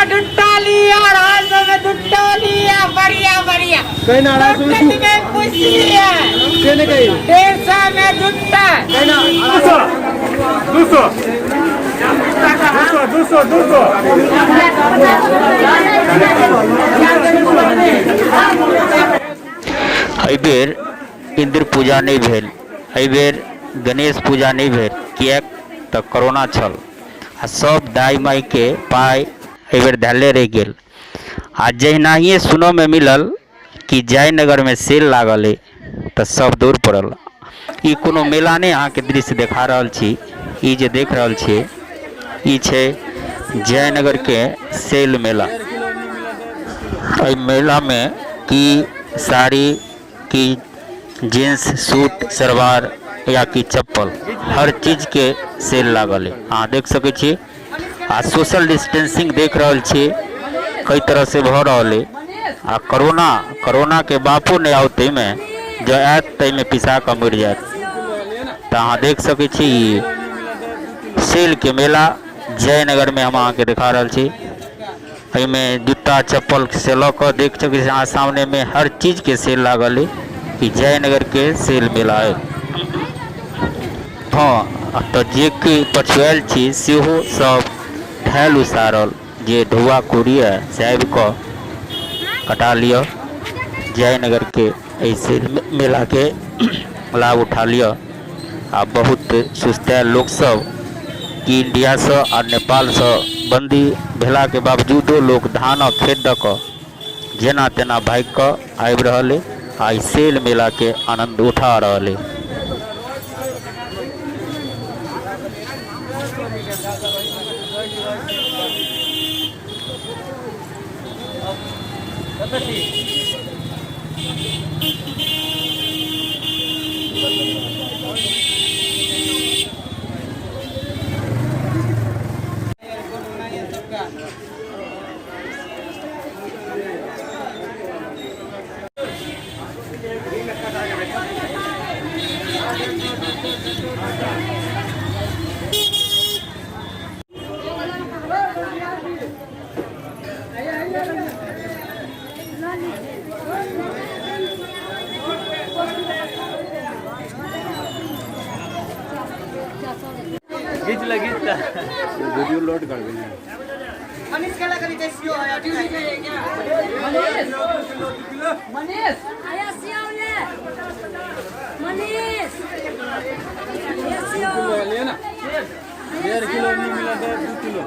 में दुट्टा लिया, 250 में दुट्टा लिया। बढ़िया बढ़िया। कहीं 250 में में पूछ लिया। केने कही? 150 में दुट्टा। कहीं 200 200 200 200 200। एहि बेर इन्द्र पूजा नहि भेल, एहि बेर गणेश पूजा नहि भेल, किएक तऽ कोरोना छल आ सब दाइ माइके पाइ एहि बेर धयले रहि गेल। आ जहिनाहिए सुनऽमे मिलल कि जयनगरमे सेल लागल अइ तऽ सब दौड़ पड़ल। ई कोनो मेला नहि अहाँके दृश्य देखा रहल छी, ई जे देख रहल छियै ई छै जयनगरके सेल मेला। एहि मेलामे की साड़ी की जींस सूट सलवार या कि चप्पल हर चीजके सेल लागल अइ। अहाँ देख सकै छी आ सोशल डिस्टेंसिंग देख रहल छी कई तरह से भऽ रहल अइ। आ कोरोना कोरोनाके बापो नहि आओत एहिमे, जँ आयत तऽ एहिमे पिसा कऽ मरि जायत। तऽ अहाँ देख सकै छी ई सेलके मेला जयनगरमे हम अहाँके देखा रहल छी। एहिमे जूता चप्पल से लऽ कऽ देख सकै छी अहाँ सामनेमे हर चीजके सेल लागल अइ। ई जयनगरके सेल मेला अइ। हँ, तऽ जे कि पछुआयल छी सेहो सब धयल उसारल जे ढौआ कोड़ी अइ से आबि कऽ कटा लिअ, जयनगरके एहि सेल मेलाके लाभ उठा लिअ। आ बहुत सुस्तायल लोकसभ कि इण्डियासँ आ नेपालसँ बन्दी भेलाके बावजूदो लोक धानक खेत दऽ कऽ जेना तेना भागि कऽ आबि रहल अइ आ ई सेल मेलाके आनन्द उठा रहल अइ। घीच ले, घीच ले। वीडियो लोड कर देना। मनीष आया सियावले मनीष ले ना, 1.5 किलो नहीं मिला तो 2 किलो।